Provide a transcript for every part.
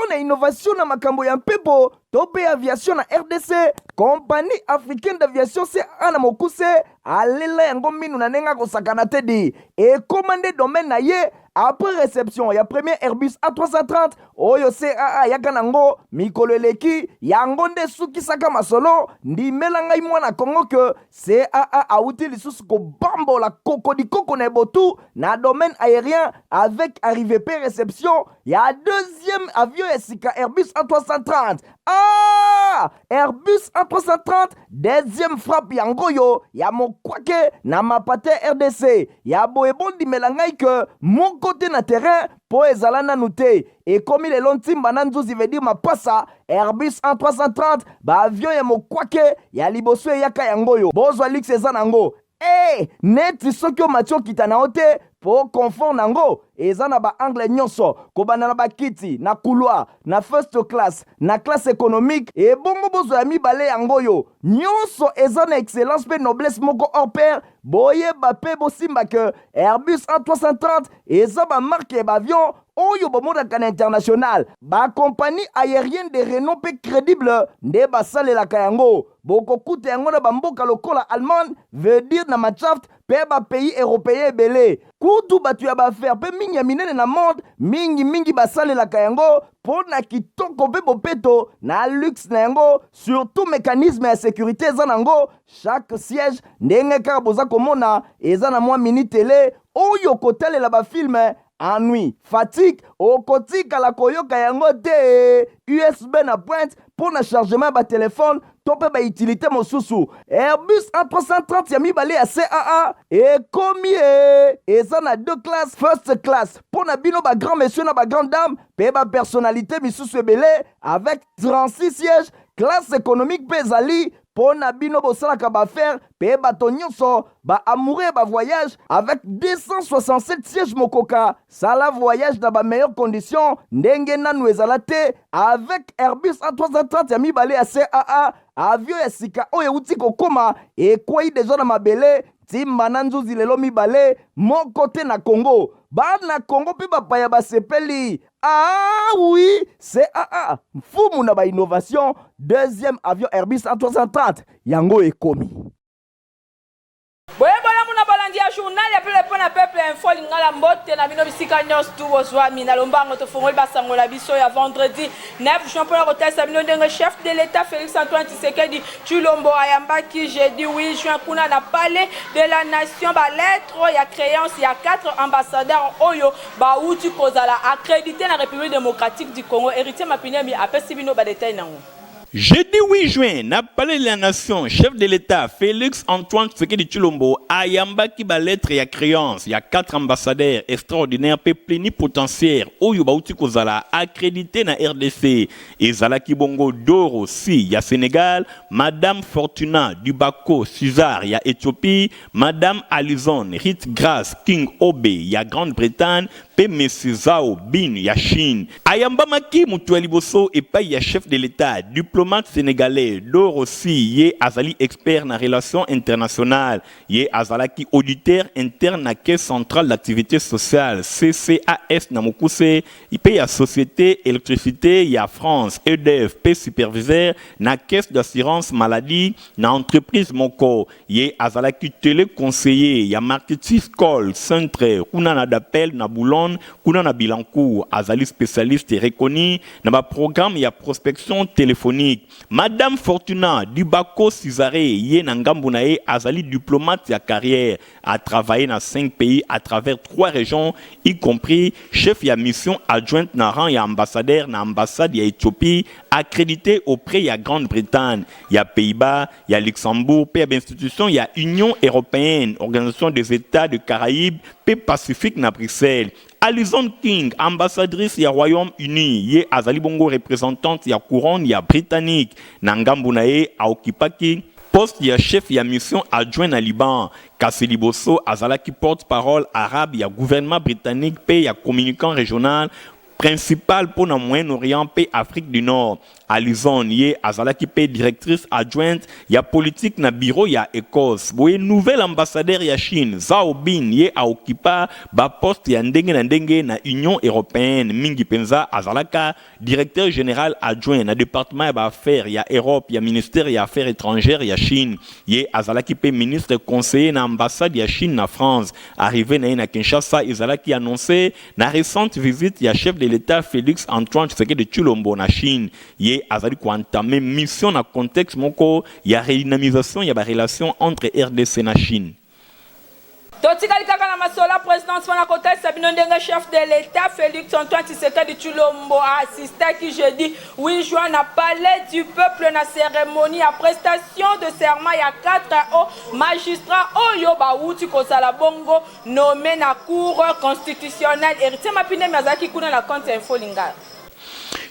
na innovation na makambo ya mpepo to mpe aviation na RDC, Compagnie africaine d'aviation CAA na mokuse, alela yango minu na ndenge akosakana te di ekoma nde domaine na ye. Après réception ya premier Airbus A330 oyo CAA ayaka nango mikolo eleki, yango nde esukisaka masolo. Ndimela ngai mwana Kongo ke CAA awuti lisusu kobambola kokodikoko na ebotu na domaine aérien avec arrivée pe réception ya deuxième avion ya sika Airbus A330. Ah! Airbus A330 deuxième frappe yango oyo ya mokwake na mapate RDC ya boye. Bondimela ngai ke moko te na terrain mpo ezala nanu te. Ekomi lelo ntimba na nzuzi, veut dire mapasa. Airbus A330, baavion ya mokwake ya liboso eyaka yango oyo. Bozwa luxe eza nango e neti soki omati okita na yo te, mpo confort nango eza na baangle nyonso, kobanda na bakiti na couloir, na first class, na classe économique. Ebongo bozwa ya mibale yango oyo, nyonso eza na excellence mpe noblesse moko hors pair. Boyeba mpe bosimba ke Airbus A330 eza bamarque ya baavion oyo bomonaka na international. Bacompagnie aérienne de renom mpe crédible nde basalelaka yango. Bokokuta yango na bamboka lokola Allemagne, veut dire na Mannschaft, mpe bapays européen ebele. Kutu bato ya baaffaires mpe mingi ya minene na monde mingimingi basalelaka yango mpo na kitoko mpe bopeto na luxe na yango. Surtout mécanisme ya sécurité eza nango. Chaque siège, ndenge kaka boza komona, eza na mwa mini télé oyo kotalela bafilm. Ennui, fatigue, okotikala koyoka yango te. USB na pointe mpo na chargement ya batelefone to mpe bautilité mosusu. Airbus A330 ya mibale ya CAA ekomi e eza na deux classes: first class mpo na bino bagrand monsieur na bagrand dame mpe bapersonnalité misusu ebele avec 36 sièges. Classe économique mpe ezali mpo na bino bosalaka baaffaires mpe bato nyonso baamoureux ya bavoyage avec 267 sièges. Mokoka sala voyage na bameilleures conditions ndenge nanu ezala te avec Airbus A330 ya mibale ya CAA. Avion ya sika oyo euti kokóma, ekwei deja na mabele ntimba na nzuzi lelo mibale moko te na Kongo. Bana Kongo mpe bapaya basepeli. Ah oui, CAA mfumu na bainnovation. Deuxième avion Airbus A330 yango ekomi. Boye bolamu na balandi ya journal ya pele mpo na peuple, Info Lingala. Mbote na bino bisika nyonso tu bozwami. Na lombango tofongoli basango na biso ya vendredi 9 juin mpona kotalisa bino ndenge chef de l'État Félix Antoine Tshisekedi Tshilombo ayambaki jeudi 8 juin kuna na Palais de la Nation balettre ya créance ya 4 ambassadeurs oyo bauti kozala accrédité na République démocratique du Congo. Héritier Mapinemi apesi bino badétail nango. Jeudi 8 juin, na Palais de la Nation, chef de l'État Félix Antoine Tshisekedi Tshilombo ayambaki ba lettre ya créance ya quatre ambassadeurs extraordinaires pe plénipotentiaires oyo bauti kozala accrédité na RDC. Ezalaki bongo Doro Sy ya Sénégal, Madame Fortuna Dubako César ya Éthiopie, Madame Alison Rit Grace King Obe ya Grande-Bretagne pe Monsieur Zhao Bin ya Chine. Ayambamaki moto ya liboso epai ya chef de l'État, diplomate sénégalais Doro Sy. Ye azali expert na relations internationales. Ye azalaki auditeur interne na Caisse centrale d'activité sociale, CCAS na mokuse, mpe ya Société électricité ya France, EDF, mpe superviseur na caisse d'assurance maladie na entreprise moko. Ye azalaki téléconseiller ya marketing call centre kuna na d'appel na Boulogne kuna na Billancourt. Azali spécialiste reconnu na baprogramme ya prospection téléphonique. Madame Fortuna Dubako Césaré, ye na ngambu na ye azali diplomate ya carrière, a travaillé dans cinq pays à travers trois régions, y compris chef ya mission adjointe na rang ya ambassadeur na ambassade ya Éthiopie accrédité auprès ya Grande-Bretagne, ya Pays-Bas, ya Luxembourg mpe ya bainstitution ya Union européenne, Organisation des États de Caraïbes mpe Pacifique na Bruxelles. Alison King, ambassadrice ya Royaume-Uni, ye azali bongo représentante ya couronne ya britannique. Na ngambu na ye aokipaki poste ya chef ya mission adjoint na Liban, kasi liboso azalaki porte-parole arabe ya gouvernement britannique mpe ya communicant régional principal mpo na Moyen-Orient mpe Afrique du Nord. Alison ye azalaki mpe directrice adjointe ya politique na bureau ya Ecosse. Boye nouvel ambassadeur ya Chine Zhao Bin ye aokipa ba poste ya ndenge na ndenge na Union européenne, mingi mpenza azalaka directeur général adjoint na département ya ba affaires ya Europe ya ministère ya affaires étrangères ya Chine. Ye azalaki mpe ministre conseiller na ambassade ya Chine na France. Arrivée na ye na Kinshasa ezalaki annoncé na récente visite ya chef de l'État Félix Antoine Tshisekedi Tshilombo na Chine. Ye azali koentamer mission na contexte moko ya redynamisation ya barelation entre RDC na Chine. Totikali kaka na masolo ya présidence mpona kotalisa bino ndenge chef de l'État Félix Antoine Tshisekedi Tshilombo aassistaki jeudi 8 juin na Palais du Peuple na cérémonie ya prestation de serment ya 4 hauts magistrats oyo bawuti kozala bongo nommé na Cour constitutionnelle. Héritier Mapindemi azalaki kuna na compte ya Info Lingala.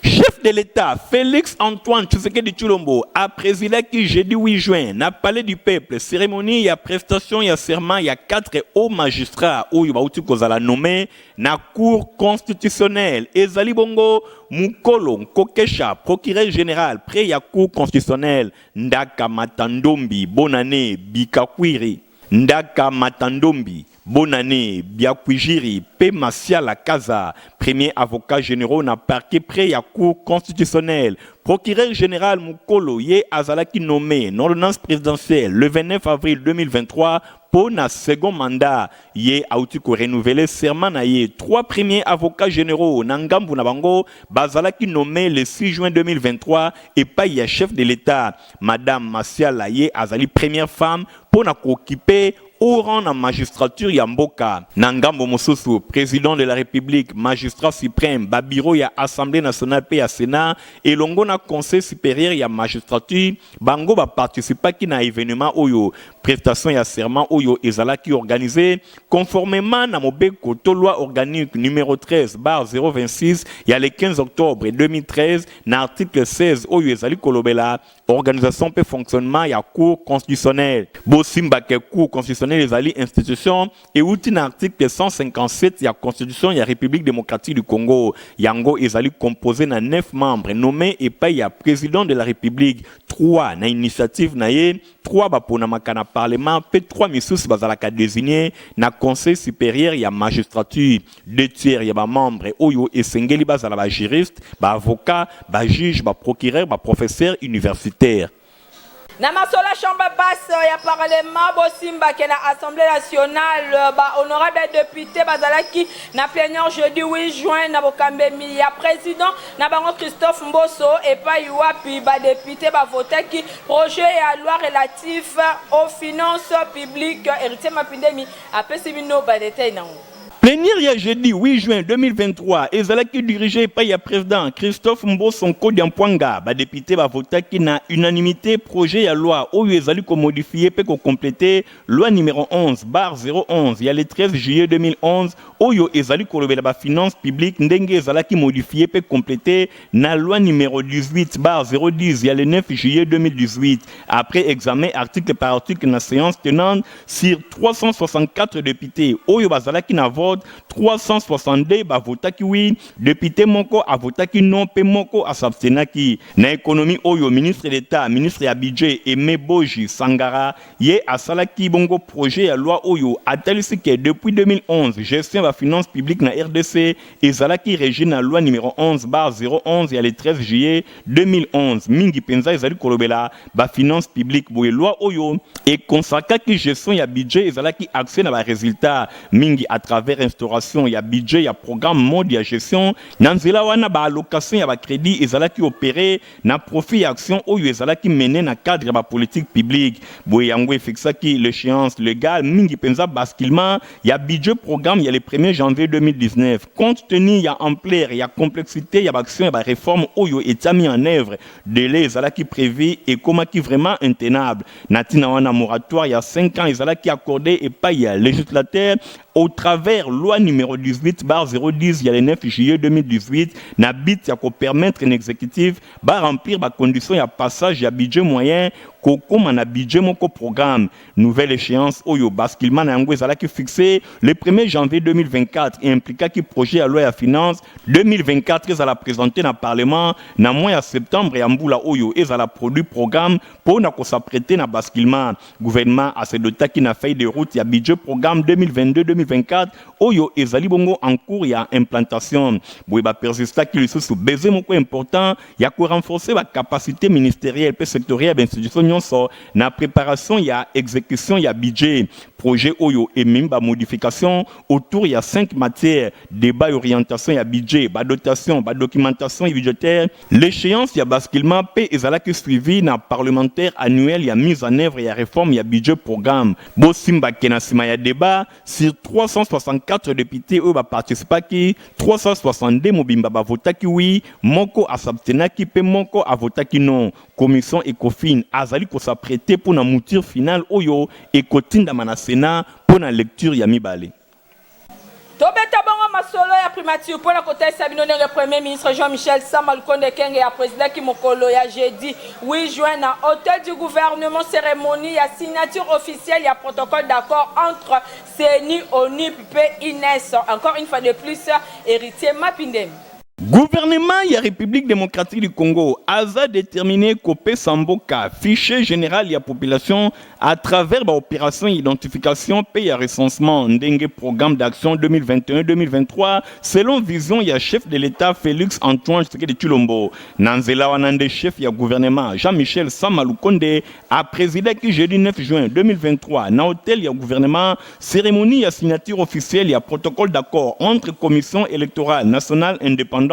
Chef de l'État Félix Antoine Tshisekedi Tshilombo a présidé jeudi 8 juin na Palais du Peuple cérémonie ya prestation ya serment ya quatre hauts magistrats oyo bauti kozala nommé na Cour constitutionnelle. Ezali bongo Mukolo Nkokesha, procureur général près ya Cour constitutionnelle, Ndaka Matandombi Bonane Bikakwiri, Ndaka Matandombi Bonane Biakwijiri pe Masiala Kaza, premier avocat généraux na parquet près ya Cour constitutionnelle. Procureur général Mukolo ye azalaki nommé na ordonnance présidentielle le 29 avril 2023 pour na second mandat. Ye auti ko renouveler serment na ye. Trois premiers avocats généraux na ngambu na bango bazalaki nommé le 6 juin 2023 epai ya chef de l'État. Madame Masiala ye azali première femme pour na kooccuper haut rang na magistrature ya mboka. Na ngambo mosusu, président de la République, magistrat suprême, babureau ya Assemblée nationale mpe ya Sénat elongo na Conseil supérieur ya magistrature, bango baparticipaki na événement oyo. Prestation ya serment oyo ezalaki organisé conformément na mobeko to loi organique numéro 13/026 ya le 15 octobre 2013 na article 16 oyo ezali kolobela organisation mpe fonctionnement ya Cour constitutionnelle. Bosimbake, Cour constitutionnelle ezali institution euti na article 157 ya Constitution ya République démocratique du Congo. Yango ezali composé na 9 membres nommés epai ya président de la République, 3 na initiative na ye, 3 baponamaka na parlement mpe 3 misusu bazalaka désigné na Conseil supérieur ya magistrature. Deux tiers ya bamembre oyo esengeli bazala bajuriste, baavocat, bajuge, baprocureur, baprofesseur universitaire. Na masolo ya chambre basse ya parlement, bosimbake na Assemblée nationale, bahonorable député bazalaki na plénière jeudi 8 juin na bokambemi ya président na bango Christophe Mboso, epai wapi badéputé bavotaki projet ya loi relatif aux finances publiques. Héritier Mapindemi apesi bino badétail nango. Plénière ya jeudi 8 juin 2023 ezalaki dirigé epai ya président Christophe Mboso Nkodia Mpwanga. Badéputé bavotaki na unanimité projet ya loi oyo ezali komodifier mpe kocompléter loi numéro 11/011 ya le 13 juillet 2011 oyo ezali kolobela bafinance publique, ndenge ezalaki modifié mpe complété na loi numéro 18/010 ya le 9 juillet 2018. Après examen article par article na séance tenante, sur 364 députés oyo bazalaki na vote, 362 bavotaki oui, député moko avotaki non mpe moko asabstenaki. Na économie oyo, ministre d'État, ministre ya budget Aimé Boji Sangara ye asalaki bongo projet ya loi oyo atalisi ke depuis 2011 gestion ya bafinance publique na RDC ezalaki régi na loi numéro 11/011 ya le 13 juillet 2011, mingi mpenza ezali kolobela bafinance publique. Boye loi oyo econsacraki gestion ya budget ezalaki axé na barésultat mingi à travers instauration ya budget ya programme, mode ya gestion. Na nzela wana, baallocation ya bacrédit ezalaki opéré na profit ya action oyo ezalaki mené na cadre ya bapolitique publique. Boye yango efixaki l'échéance légale, mingi mpenza basculement ya budget programme ya le 1er janvier 2019. Compte tenu ya ampleur ya complexité ya baaction ya baréforme oyo etiami en œuvre, délai ezalaki prévu ekomaki vraiment intenable. Na ntina wana, moratoire ya 5 ans ezalaki accordé epai ya législateur. au travers loi numéro 18/010 ya le 9 juillet 2018, na but ya kopermettre na exécutif baremplir bacondition ya passage ya budget moyen kokóma na budget moko programme. Nouvelle échéance oyo basculement na yango ezalaki fixé le 1er janvier 2024 et implikaki projet ya loi ya finance 2024 ezala présenté na parlement na mois ya septembre ya mbula oyo, ezala produit programme mpo na kos'apprêter na basculement. Gouvernement asedotaki na feuille de route ya budget programme 2022-2024 oyo ezali bongo en cours ya implantation. Boye bapersistaki lisusu besoin moko important ya korenforcer bacapacité ministérielle mpe sectorielle ya bainstitution nyonso na préparation ya exécution ya budget. Projet oyo ememi bamodification autour ya 5 matières: débat et orientation ya budget, badotation, badocumentation budgétaire. L'échéance ya basculement mpe ezalaki suivi na parlementaire annuel ya mise en œuvre ya réforme ya budget programme. Bosimbake na nsima ya débat, sur 364 députés oyo baparticipaki, 362 mobimba bavotaki oui, moko asabstenaki mpe moko avotaki non. Commission Ecofin azali kos'apprêter mpo na mouture finale oyo ekotindama na Sénat mpo na lecture ya mibale. Tobeta bongo masolo ya primature mpona kotalisa bino ndenge Premier ministre Jean-Michel Sama Lukonde Kenge ya présidaki mokolo ya jeudi 8 juin na hôtel du gouvernement cérémonie ya signature officielle ya protocole d'accord entre CENI, ONIP mpe INS. Encore une fois de plus, Héritier Mapindemi. Gouvernement ya République démocratique du Congo aza déterminé kopesa mboka fichier général ya population à travers baopération identification mpe ya recensement, ndenge programme d'action 2021-2023 selon vision ya chef de l'État Félix Antoine Tshisekedi Tshilombo. Na nzela wana nde chef ya gouvernement Jean-Michel Sama Lukonde aprésidaki jeudi 9 juin 2023 na hôtel ya gouvernement cérémonie ya signature officielle ya protocole d'accord entre Commission électorale nationale indépendante,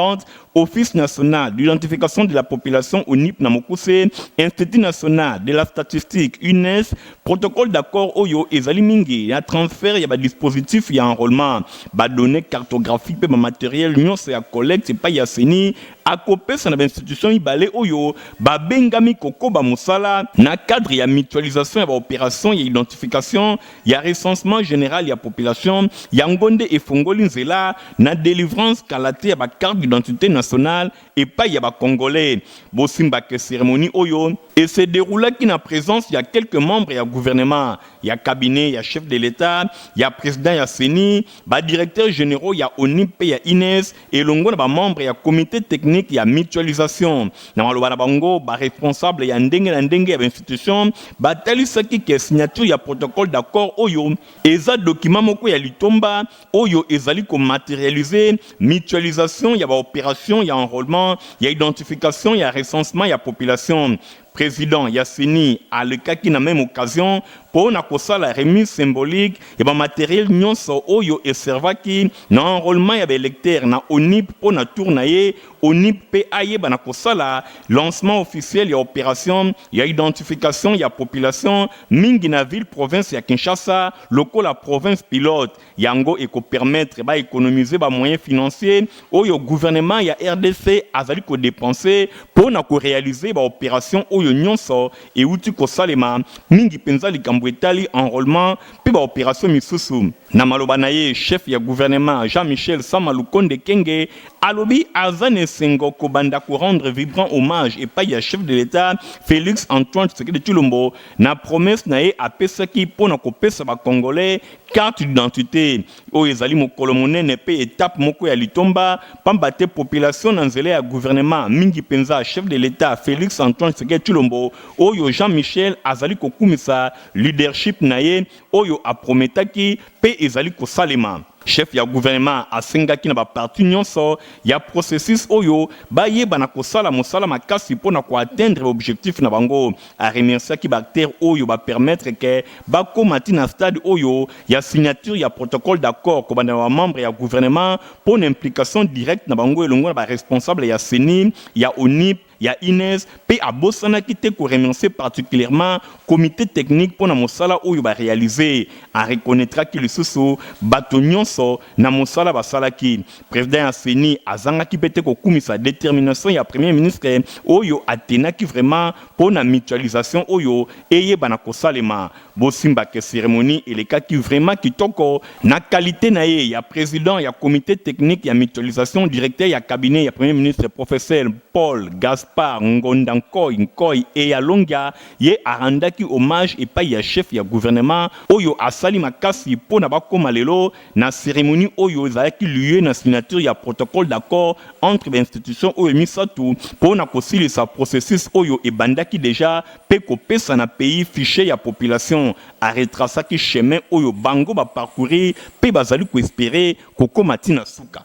Office national d'identification de la population, ONIP na mokuse, Institut national de la statistique, INS. Protocole d'accord oyo ezali mingi ya transfert ya badispositif ya enrôlement, badonnées cartographique mpe bamatériel nyonso ya collecte epai ya CENI akopesa na bainstitution mibale oyo babengami kokoba mosala na cadre ya mutualisation ya baopération ya identification, ya recensement général ya population. Yango nde efongoli nzela na délivrance kala te ya bacarte d'identité nationale epai ya bacongolais. Bosimbake cérémonie oyo ese déroulaki na présence ya quelques membres ya gouvernement, ya cabinet ya chef de l'État, ya président ya CENI, badirecteur généraux ya ONIP mpe ya INS, elongo na bamembre ya comité technique ya mutualisation. Na maloba na bango, baresponsable ya ndenge na ndenge ya bainstitution batalisaki ke signature ya protocole d'accord oyo eza document moko ya litomba oyo ezali komatérialiser mutualisation ya baopération ya enrôlement, ya identification, ya recensement ya population. Président ya CENI alekaki na même occasion mpo na kosala remise symbolique ya bamatériel nyonso oyo eservaki na enrôlement ya baélecteur na ONIP mpo na tour na ye. ONIP mpe ayeba na kosala lancement officiel ya opération ya identification ya population mingi na ville province ya Kinshasa lokola province pilote. Yango ekopermettre baéconomiser bamoyen financier oyo gouvernement ya RDC azali kodépenser mpo na koréaliser baopération oyo nyonso euti kosalema, mingi mpenza likambo etali enrôlement mpe baopération misusu. Na maloba na ye, chef ya gouvernement Jean-Michel Sama Lukonde Kenge alobi aza na esengo kobanda korendre vibrant hommage epai ya chef de l'État Félix Antoine Tshisekedi Tshilombo na promesse na ye apesaki mpo na kopesa bacongolais carte d'identité. Oyo ezali mokolo monene mpe étape moko ya litomba, pamba te population na nzela ya gouvernement, mingi mpenza chef de l'État Félix Antoine Tshisekedi Tshilombo oyo Jean-Michel azali kokumisa leadership na ye oyo aprometaki mpe ezali kosalema. Chef ya gouvernement asengaki na baparti nyonso ya processus oyo bayeba na kosala mosala makasi mpo na koatteindre objectif na bango. Aremerciaki baacteur oyo bapermettre ke bakóma ti na stade oyo ya signature ya protocole d'accord, kobanda na bamembre ya gouvernement mpo na implication directe na bango, elongo na baresponsable ya CENI, ya ONIP, ya ya INES mpe abosanaki te koremercier particulièrement comité technique mpo na mosala oyo baréaliser. Areconnaîtraki lisusu bato nyonso na mosala basalaki. Président ya CENI azangaki mpe te kokumisa détermination ya Premier ministre oyo atenaki vraiment mpo na mutualisation oyo eyebana kosalema. Bosimbake, cérémonie elekaki vraiment kitoko. Na qualité na ye ya président ya comité technique ya mutualisation, directeur ya cabinet ya Premier ministre, professeur Paul Gaspard Ngonda Nkoy Nkoy Eyalongia, ye arandaki hommage epai ya chef ya gouvernement oyo asali makasi mpo na bakóma lelo na cérémonie oyo ezalaki lieu na signature ya protocole d'accord entre bainstitution oyo misato mpo na kosilisa processus oyo ebandaki déjà mpe kopesa na pays fichier ya population. Aretraçaki chemin oyo bango baparcourir mpe bazali koespérer kokóma ntina suka.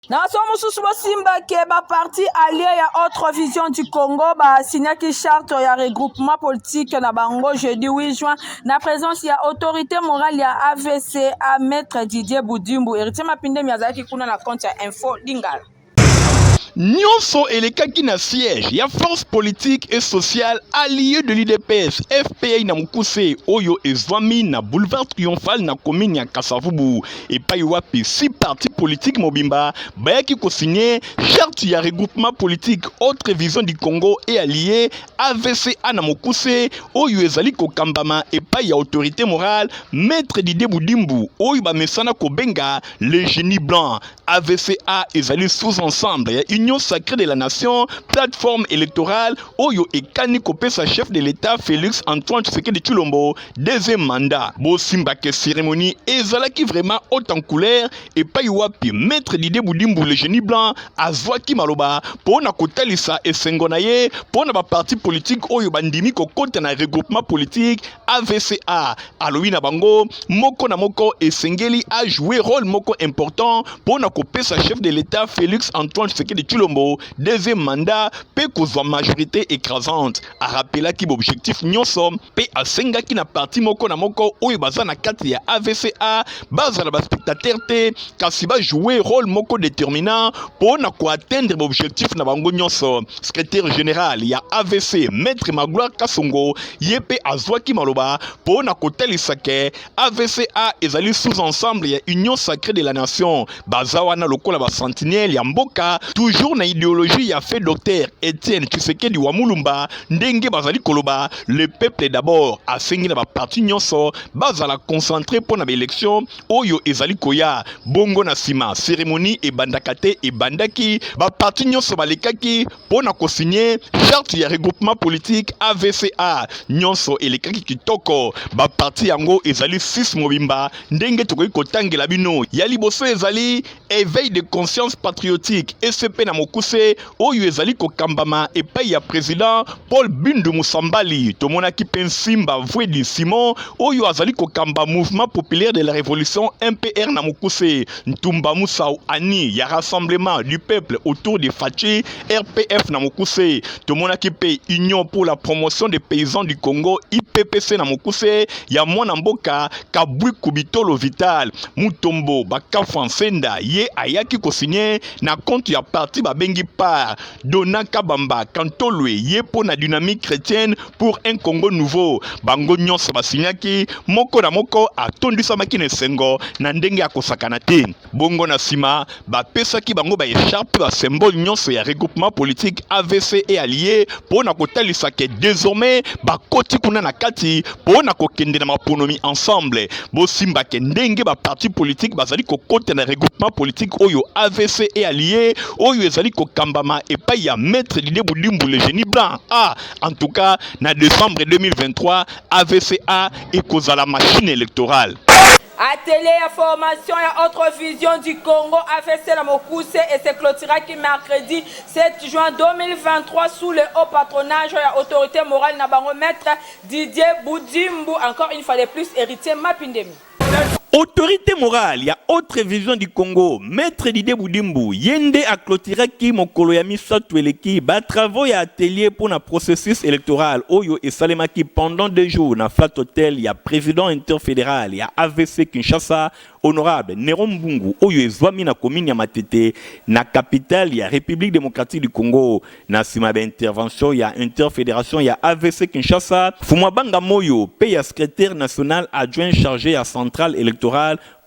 Na so mosusu, bosimbake, baparti allié ya Autre Vision du Congo basignaki charte ya regroupement politique na bango jeudi 8 juin na présence ya autorité morale ya AVCA, maître Didier Budimbu. Héritier Mapindemi azalaki kuna na compte ya Info Lingala. Nyonso elekaki na siège ya Force politique et sociale alliée de l'UDPS, FPA na mokuse, oyo ezwami na boulevard Triomphal na commune ya Kasavubu, epai wapi six parti politique mobimba bayaki kosigner charte ya regroupement politique Autre Vision du Congo et allié, AVCA na mokuse, oyo ezali kokambama epai ya autorité morale, maître Didier Budimbu, oyo bamesana kobenga le génie blanc. AVCA ezali sous-ensemble ya Union sacrée de la nation, plateforme électorale oyo ekani kopesa chef de l'État Félix Antoine Tshisekedi Tshilombo deuxième mandat. Bosimbake, cérémonie ezalaki vraiment haute en couleur, epai wapi maître Didier Budimbu, le génie blanc, azwaki maloba mpo na kotalisa esengo na ye mpo na baparti politique oyo bandimi kokɔta na regroupement politique AVCA. Alobi na bango moko na moko esengeli ajouer rôle moko important mpo na kopesa chef de l'État Félix Antoine Tshisekedi Tshilombo deuxième mandat mpe kozwa majorité écrasante. Arappelaki baobjectif nyonso mpe asengaki na parti moko na moko oyo baza na kati ya AVCA bazala baspectateur te, kasi bajouer rôle moko déterminant mpo na koatteindre baobjectif na bango nyonso. Secrétaire général ya AVC, maître Magloire Kasongo, ye mpe azwaki maloba mpo na kotalisa ke AVCA ezali sous-ensemble ya Union sacrée de la nation. Baza wana lokola basentinelle ya mboka, toujours na idéologie ya feu docteur Etienne Tshisekedi wa Mulumba, ndenge bazali koloba "le peuple d'abord". Asengi na baparti nyonso bazala concentré mpo na baélection oyo ezali koya. Bongo na nsima, cérémonie ebandaka te ebandaki, baparti nyonso balekaki mpo na kosigner charte ya regroupement politique AVCA. Nyonso elekaki kitoko. Baparti yango ezali 6 mobimba, ndenge tokoki kotangela bino. Ya liboso ezali Éveil de conscience patriotique, ECP na mokuse, oyo ezali kokambama epai ya président Paul Bindu Musambali. Tomonaki mpe Nsimba Vwedi Simon oyo azali kokamba Mouvement populaire de la révolution, MPR na mokuse, Ntumba Musau Ani ya Rassemblement du peuple autour de Fatshi, RPF na mokuse. Tomonaki mpe Union pour la promotion des paysans du Congo, UPPC na mokuse, ya mwana mboka Kabwiku Bitolo Vital Mutombo Bakafa Nsenda, ye ayaki kosigner na compte ya parti babengi par Dona Kabamba Kantolwe, ye mpo na Dynamique chrétienne pour un Congo nouveau. Bango nyonso basignaki, moko na moko atondisamaki na esengo na ndenge ya kosakana te. Bongo na nsima, bapesaki bango baécharpe, basymbole nyonso ya regroupement politique AVC et allié, mpo na kotalisa ke désormais bakoti kuna na kati mpo na kokende na maponomi ensemble. Bosimbake, ndenge baparti politique bazali kokota na regroupement politique oyo AVC et allié, oyo ezali kokambama epai ya maître Didier Budimbu, le génie blanc, ah, en tout cas na décembre 2023, AVCA ekozala machine électorale. Atelier ya formation ya Autre Vision du Congo, AVC na mokuse, et se clôturaki mercredi 7 juin 2023 sous le haut patronage ya autorité morale na bango, maître Didier Budimbu. Encore une fois de plus, Héritier Mapindemi. Autorité morale ya Autre Vision du Congo, Maitre Didier Budimbu, ye nde acloturaki mokolo ya misato eleki ba travaux ya atelier mpo na processus electoral oyo esalemaki pendant deux jours na Flat Hotel ya president interfederal ya avc Kinshasa, Honorable Neron Mbungu, oyo ezwami na commune ya Matete na capitale ya Republique democratique du Congo. Na sima ya ba intervention ya interfederation ya avc Kinshasa, Fumua Banga Moyo pe ya secretaire national adjoint charge ya centrale electorale,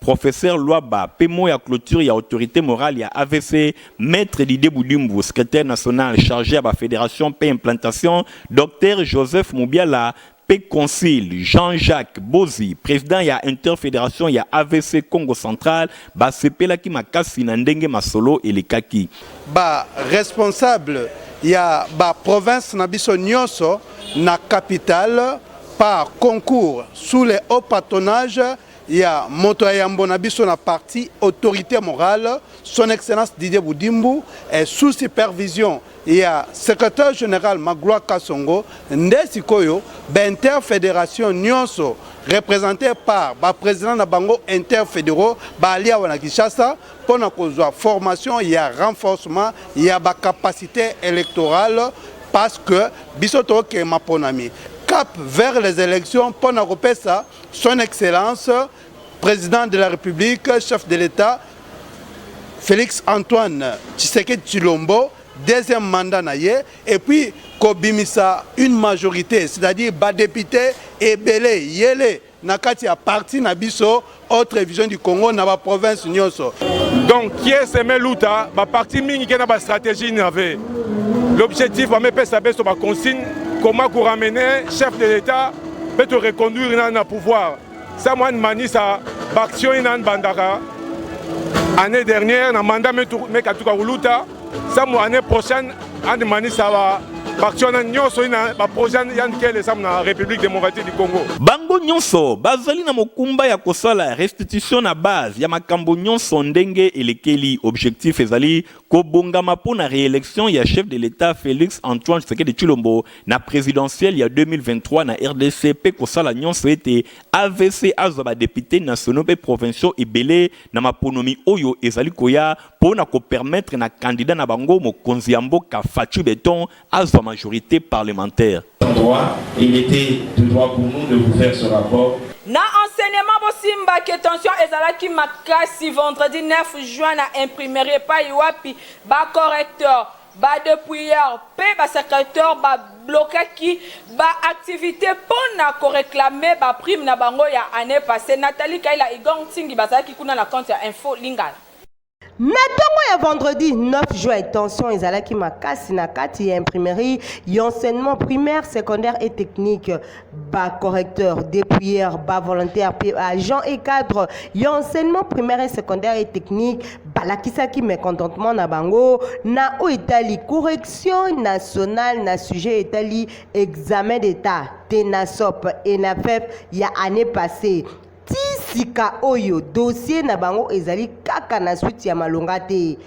Professeur Luaba pe mot ya cloture ya autorite morale ya avc, Maitre Didier Budimbu, secretaire national charge ya ba federations pe implantation, Docteur Joseph Mubiala, pe Concile Jean-Jacques Bozi, president ya interfederation ya avc Kongo Central, basepelaki makasi na ndenge masolo elekaki. Ba responsables ya ba provinces na biso nionso na capitale par concours sous le haut patronage ya moto ya yambo na biso na parti autorite morale son excellence Didier Budimbu et sous supervision ya secretaire general Magloire Kasongo nde sikoyo ba interfederation nionso represente par ba president na bango interfederaux baali awa na Kinshasa mpo na kozwa formation ya renforcement ya ba capacites electorales parce que biso tokokende maponami cap vers les elections mpo na kopesa son excellence président de la République chef de l'État Félix Antoine Tshisekedi Tshilombo deuxième mandat na ye et puis kobimisa une majorité c'est-à-dire ba députés ebele yele na kati ya parti na biso autre vision du Congo na ba province nyonso. Donc kiese meluta ba parti mingi ke na ba stratégie nave l'objectif ba mepesa beso ba consigne comment ko ramener chef de l'État peut te reconduire na na pouvoir ça moi manisa ba action ina bandaka année dernière na mandat mekatuka kuluta samu année prochaine andi manisa ba baction wana nyonso ina baprojet ya nkele samu na République démocratique du Congo. Bango nyonso bazali na mokumba ya kosala restitution na base ya makambo nyonso ndenge elekeli. Objectif ezali kobongama mpo na reelection ya chef de l'Etat Felix Antoine Tshisekedi Tshilombo na presidentielle ya 2023 na rdc mpe kosala nyonso ete avc azwa ba deputes nationaux mpe provinciaux ebele na maponomi oyo ezali koya mpo na ko permettre na candidat na bango mokonzi ya mboka Fatshi Beton azwa majorite parlementaire. Droit, et il était de droit pour nous de vous faire ce rapport. Na enseignement bosimba que tension ezalaki makasi vendredi 9 juin na imprimerie epayi wapi ba correcteurs, ba depouilleurs mpe ba secreteurs ba blokaki ba activites mpo na ko reclamer ba primes na bango ya annee passee. Nathalie Kayila, Igor Nsingi bazalaki kuna na compte ya Info Lingala. Na ntongo ya vendredi 9 juin, tension ezalaki makasi na kati ya imprimerie ya enseignement primaire, secondaire et technique. Ba correcteurs, depouilleurs, ba volontaires mpe agents et cadres ya enseignement primaire et secondaire et technique balakisaki mécontentement na bango na oyo etali correction nationale na sujet etali examen d'Etat, Tenasop, Enafep ya annee passee. Tii sika oyo dossier na bango ezali kaka na suite ya malonga te.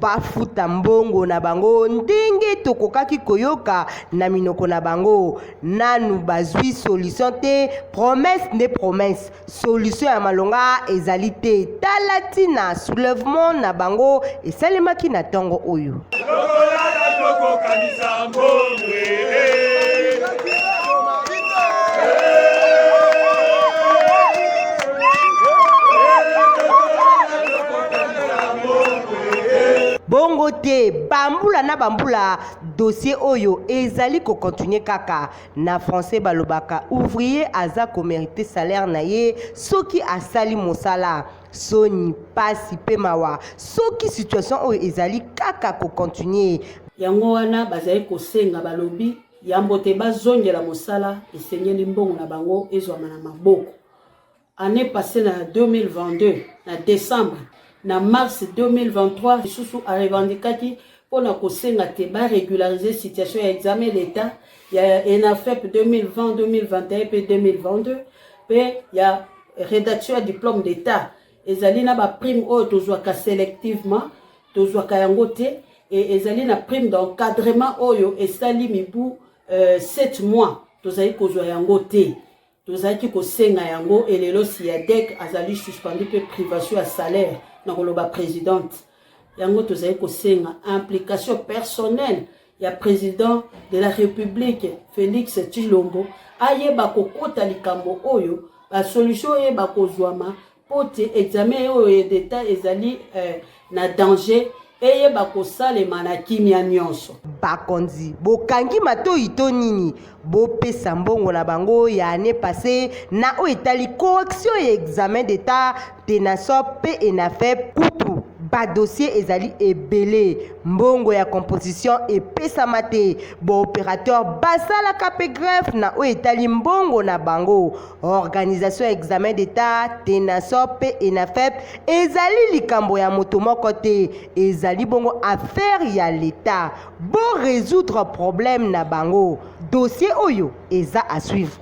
Bafuta mbongo na bango ndenge tokokaki koyoka na minoko na bango. Nanu bazui solution te, promesse nde promesse, solution ya malonga ezali te. Tala tina soulèvement na bango esalemaki na tongo oyo. Bongo te, bambula na bambula dossier oyo ezali ko continuer kaka. Na français balobaka ouvrier aza ko meriter salaire na ye soki asali mosala. Soni, pasi pe mawa soki situation oyo ezali kaka ko continuer. Yango wana bazali kosenga, balobi yambo te bazongela mosala, esengeli mbongo na bango ezwama na maboko. Annee passee na 2022 na decembre na mars 2023 lisusu a revendikaki mpo na kosenga te ba regulariser situation ya examen d'etat ya ENAFEP 2020, 2021 mpe 2022 mpe ya redaction ya diplome d'etat. Ezali na ba prime oyo tozwaka selectivement, tozwaka yango te, et ezali na prime d'encadrement oyo esali mibu 7 mois tozali kozwa yango te. Tozalaki kosenga yango et lelo Siadec azali suspendu mpe privation ya salaire na koloba presidente. Yango tozali kosenga implication personnelle ya president de la Republique Felix Tshilombo ayeba kokota likambo oyo, ba solution oyeba kozwama mpo te examen oyo d'etat ezali eh, na danger eyeba kosalema na kimia nyonso. Bakonzi bokangi matoyi to nini? Bopesa mbongo na bango ya annee passee na oyo etali correction ya examen d'etat, Tenasop mpe Enafep kutu ba dossiers ezali ebele, mbongo ya composition epesama te, ba operateurs basalaka mpe grève na oyo etali mbongo na bango. Organisation ya examen d'etat, Tenasop mpe Enafep ezali likambo ya moto moko te, ezali bongo affaire ya l'Etat. Bo resoudre problème na bango. Dossier oyo eza à suivre.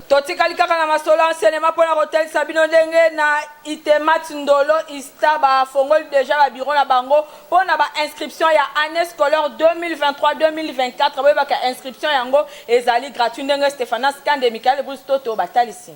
Totikali kaka na masolo ya enseignement mpo na kotalisa bino ndenge na Itemat Ndolo Ista bafongoli deja ba bureau na bango mpo na ba inscription ya annee scolaire 2023-2024. Boyebaka inscription yango ezali gratuit ndenge Stephanas Kande, Michael Bruce Toto batalisi.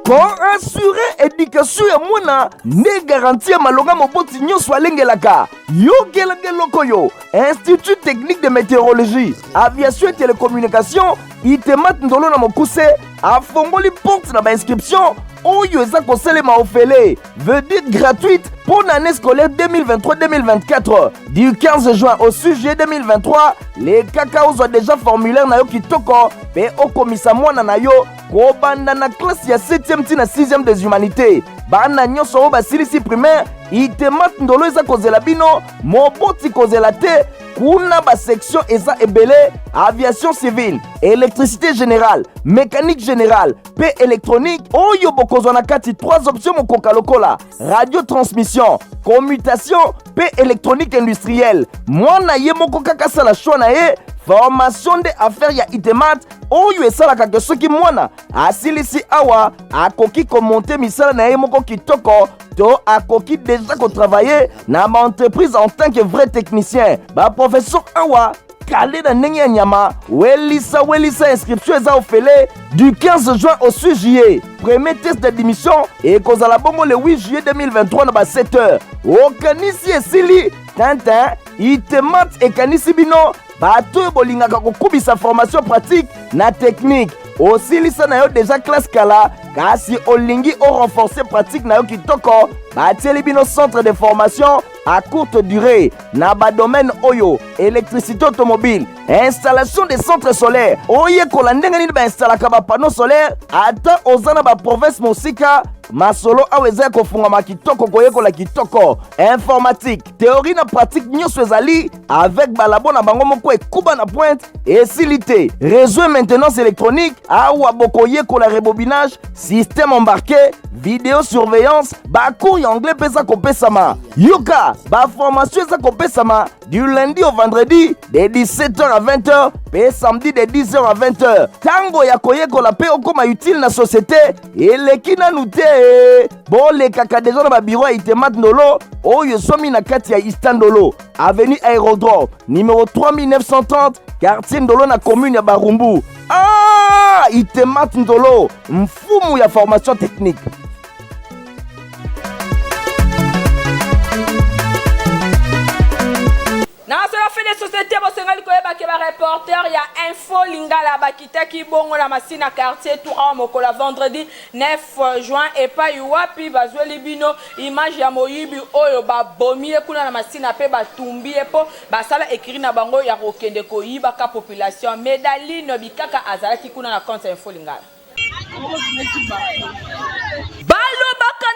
Ko assurer education ya mwana nde garantie ya malonga moboti nyonso alengelaka. Yokelaka eloko oyo Institut technique de météorologie, aviation et télécommunication ITEMAT Ndolo na mokuse afongoli porte na ba inscription oyo eza kosalema ofele, veut dire gratuite pour l'année scolaire 2023-2024 du 15 juin au 6 juillet 2023. Les kaka ozwa déjà formulaire na yo kitoko mpe okomisa mwana na yo kobanda na classe ya 7e ti na 6e des humanités. Bana nyonso oyo basilisi primaire, Itemat Ndolo eza kozela bino. Moboti kozela te, kuna basection eza ebele: aviation civile, électricité générale, mécanique générale mpe électronique, oyo bokozwa na kati 3 options mokoka lokola radiotransmission, commutation mpe électronique industrielle. Mwana ye moko kaka asala choix na ye. Formation nde affaire ya Itemat oyo esalaka ke soki mwana asilisi awa, akoki komonte misala na ye moko kitoko to akoki deja kotravailler na baentreprise en tant que vrai technicien. Baprofesseur awa kale na ndenge ya nyama. Welisa welisa, inscription eza ofele du 15 juin au 6 juillet. Premier test d'admission ekozala bongo le 8 juillet 2023 na ba 7 heures. Okanisi esili? Tintin, Itemat ekanisi bino bato oyo bolingaka kokubisa formation pratique na technique. Osilisa na yo deja classe kala, kasi olingi orenforcer pratique na yo kitoko, batieli bino centre de formation à courte durée na badomaine oyo: électricité automobile, installation des centres solaires, oyekola ndenge nini bainstalaka bapanneau solaire. Ata oza na baprovince mosika, masolo awa eza ya kofungwama kitoko, koyekola kitoko. Informatique, théorie na pratique nyonso ezali avec balabo na bango moko ekuba na pointe. Esili te, réseau et maintenance électronique, awa bokoyekola rebobinage, système embarqué, vidéosurveillance. Bacours ya anglais mpe eza kopesama. Yoka, baformation eza kopesama du lundi au vendredi de 17h à 20h mpe samedi de 10h à 20h. Ntango ya koyekola mpe okóma utile na société eleki nanu te. Bolekaka deja na babiro ya Itemat Ndolo oyo eswami na kati ya Ista Ndolo, avenue Aérodrome numéro 3930, quartier Ndolo na commune ya Barumbu. Ah, Itemat Ndolo, mfumu ya formation technique. Na masolo fait de société, bosengeli koyeba ke bareporter ya Info Lingala bakitaki bongo na Masina, quartier 3, mokolo ya vendredi 9 juin, epai wapi bazweli bino image ya moyibi oyo babomi ye kuna na Masina mpe batumbi ye mpo basala ekiri na bango ya kokende koyibaka population. Medaline Bikaka azalaki kuna na compte ya Info Lingala. Balobaka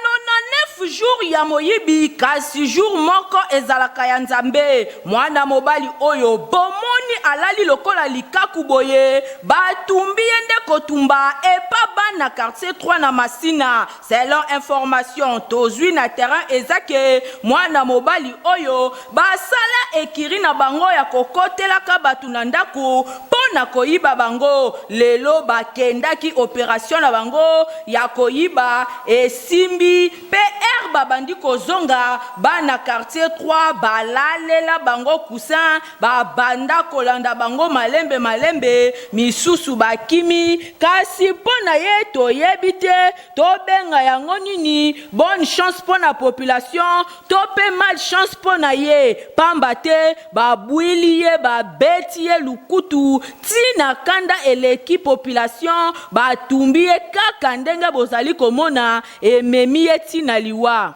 99 jour ya moyibi, kasi jour moko ezalaka ya Nzambe. Mwana mobali oyo bomoni alali lokola likaku boye, batumbi ye nde kotumba epa bana quartier 3 na Masina. Selon information tozwi na terrain, eza ke mwana mobali oyo basala ekiri na bango ya kokotelaka bato na ndako mpo na koyiba bango. Lelo bakendaki operation na bango ya koyiba, esimbi mpe r. babandi kozonga, bana quartier 3 balalela bango coussin, babanda kolanda bango malembe malembe, misusu bakimi, kasi mpo na ye toyebi te tobenga yango nini, bonne chance mpo na population to mpe malchance mpo na ye, pamba te babwili ye, babeti ye lukutu ti na kanda eleki population, batumbi ye kaka ndenge bozali komona, ememi ye ti na liwa.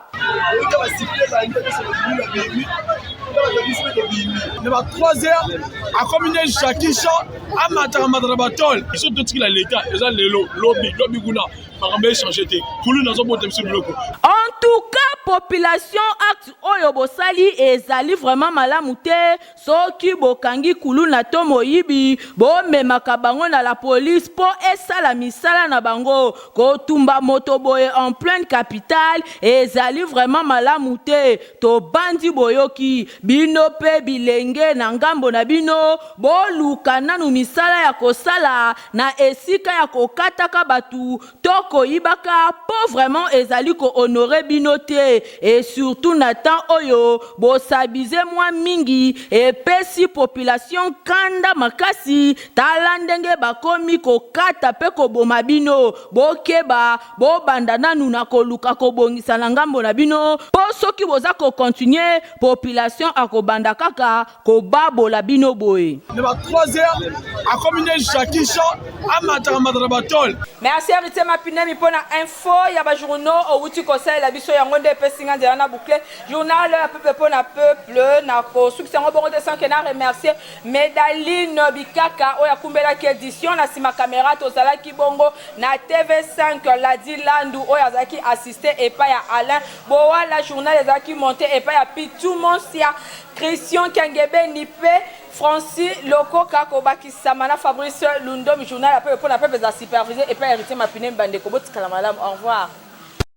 Na ba 3 heures akomi nde Jackie Chan amataka mataka na batole. Biso totikila leta eza lelo lobi lobi kuna makambo echange te, kuluna azobota biso biloko. En tout cas population acte oyo bosali ezali vraiment malamu te, soki bokangi kuluna to moyibi bomemaka bango na la police po esala misala na bango, kotumba moto boye en pleine capitale ezali vraiment malamu te, tobandi boyoki, bino pe bilenge na ngambo na bino boluka nanu misala ya kosala na esika ya kokataka batu to koyibaka po vraiment ezali ko honorer bino te et surtout na temps oyo bo s'abuser mwa mingi epesi population kanda makasi tala ndenge bakomi kokata pe koboma bino bokeba bobanda nanu na koluka kobongisa na ngambo na bino po soki boza ko continuer population akobanda kaka kobabola bino boye. Na ba 3 heures akomi nde Jackie Chan amataka mataka ba tole. Merci Heritier Mapinemi mpo na info ya ba journaux owuti kosalela biso, yango nde epesi nga nzela na boucler journal ya peuple mpo na peuple. Na kosukisa yango bongo te sans que na remercier Medaline Bikaka oyo akumbelaki edition na sima camera. Tozalaki bongo na TV5 Ladi Landu oyo azalaki assiste epai ya Alain Bowala. Journal ezalaki monte epai ya Pitou Monsia, Christian Kiangebeni mpe Francis Lokoka, kobakisama na Fabrice Lundomi. Journal ya peuple mpo na peuple eza supervisé epai ya Heritier Mapinemi. Bandeko, botikala malamu, au revoir.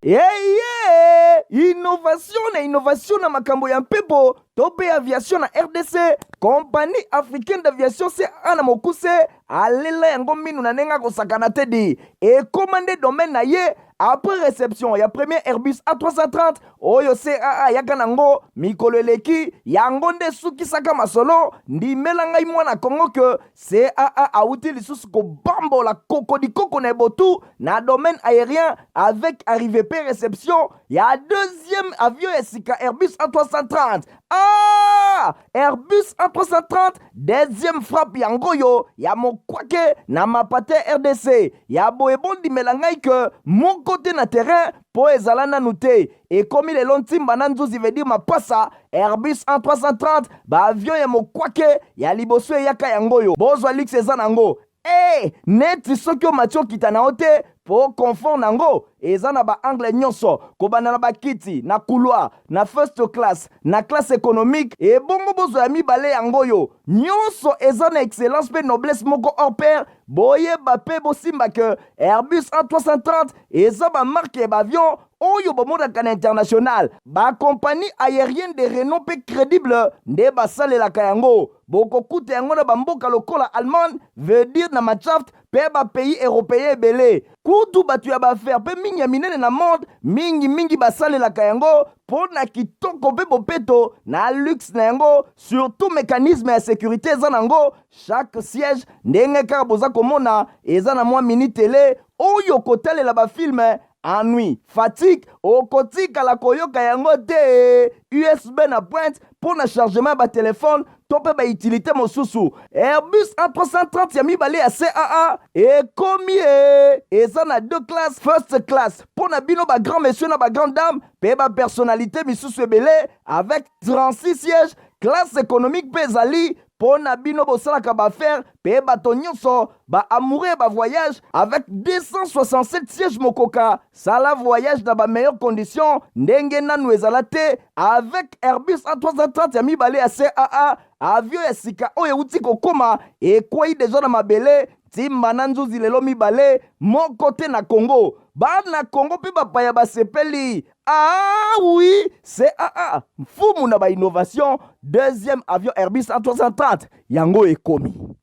Eye innovation na innovation na makambo ya mpepo to mpe aviation na rdc, Compagnie africaine d'aviation CAA na mokuse alela yango minu na ndenge akosakana te di ekoma nde domaine na ye après réception ya premier Airbus A330 oyo CAA ayaka nango mikolo eleki. Yango nde esukisaka masolo. Ndimela ngai mwana Congo ke CAA awuti lisusu kobambola kokodikoko na ebotu na domaine aérien avec arrivée pe réception ya deuxième avion ya sika Airbus A330. Ah! Airbus A330 deuxième frappe yango oyo ya mokwake na mapate RDC ya boye. Bondimela ngai ke moko te na terrain mpo ezala nanu te, ekomi lelo ntimba na nzuzi veut dire mapasa. Airbus A330, baavion ya mokwake ya liboso eyaka yango oyo. Bozwa luxe eza nango e neti soki omati okita na yo te mpo confort nango eza na baangle nyonso, kobanda na bakiti na couloir, na first class, na classe économique. Ebongo bozwa ya mibale yango oyo, nyonso eza na excellence mpe noblesse moko hors pair. Boyeba mpe bosimba ke Airbus A330 eza bamarque ya baavion oyo bomonaka na international. Bacompagnie aérienne de renom mpe crédible nde basalelaka yango. Bokokuta yango na bamboka lokola Allemagne, veut dire na Mannschaft, mpe bapays européen ebele. Kutu bato ya baaffaire mpe mingi ya minene na monde mingimingi basalelaka yango mpo na kitoko mpe bopeto na luxe na yango, surtout mécanisme ya sécurité eza nango. Chaque siège, ndenge kaka boza komona, eza na mwa mini télé oyo kotalela bafilme. Ennui, fatigue okotikala koyoka yango te. USB na pointe mpo na chargement ya batelefone to mpe bautilité mosusu. Airbus A330 ya mibale ya CAA ekomi e eza na deux classes: first class mpo na bino bagrand monsieur na bagrand dame mpe bapersonnalité misusu ebele avec 36 sièges. Classe économique mpe ezali mpo na bino bosalaka baaffaire mpe bato nyonso baamoureux ya bavoyage avec 267 sièges. Mokoka sala voyage na bameilleure condition ndenge nanu ezala te avec Airbus A330 ya mibale ya CAA. Avion ya sika oyo euti kokóma, ekwei deja na mabele ntimba na nzuzi lelo mibale, moko te na Congo. Bana Congo mpe bapaya basepeli. Ah oui, CAA mfumu na bainnovation, deuxième avion Airbus A330 yango ekomi.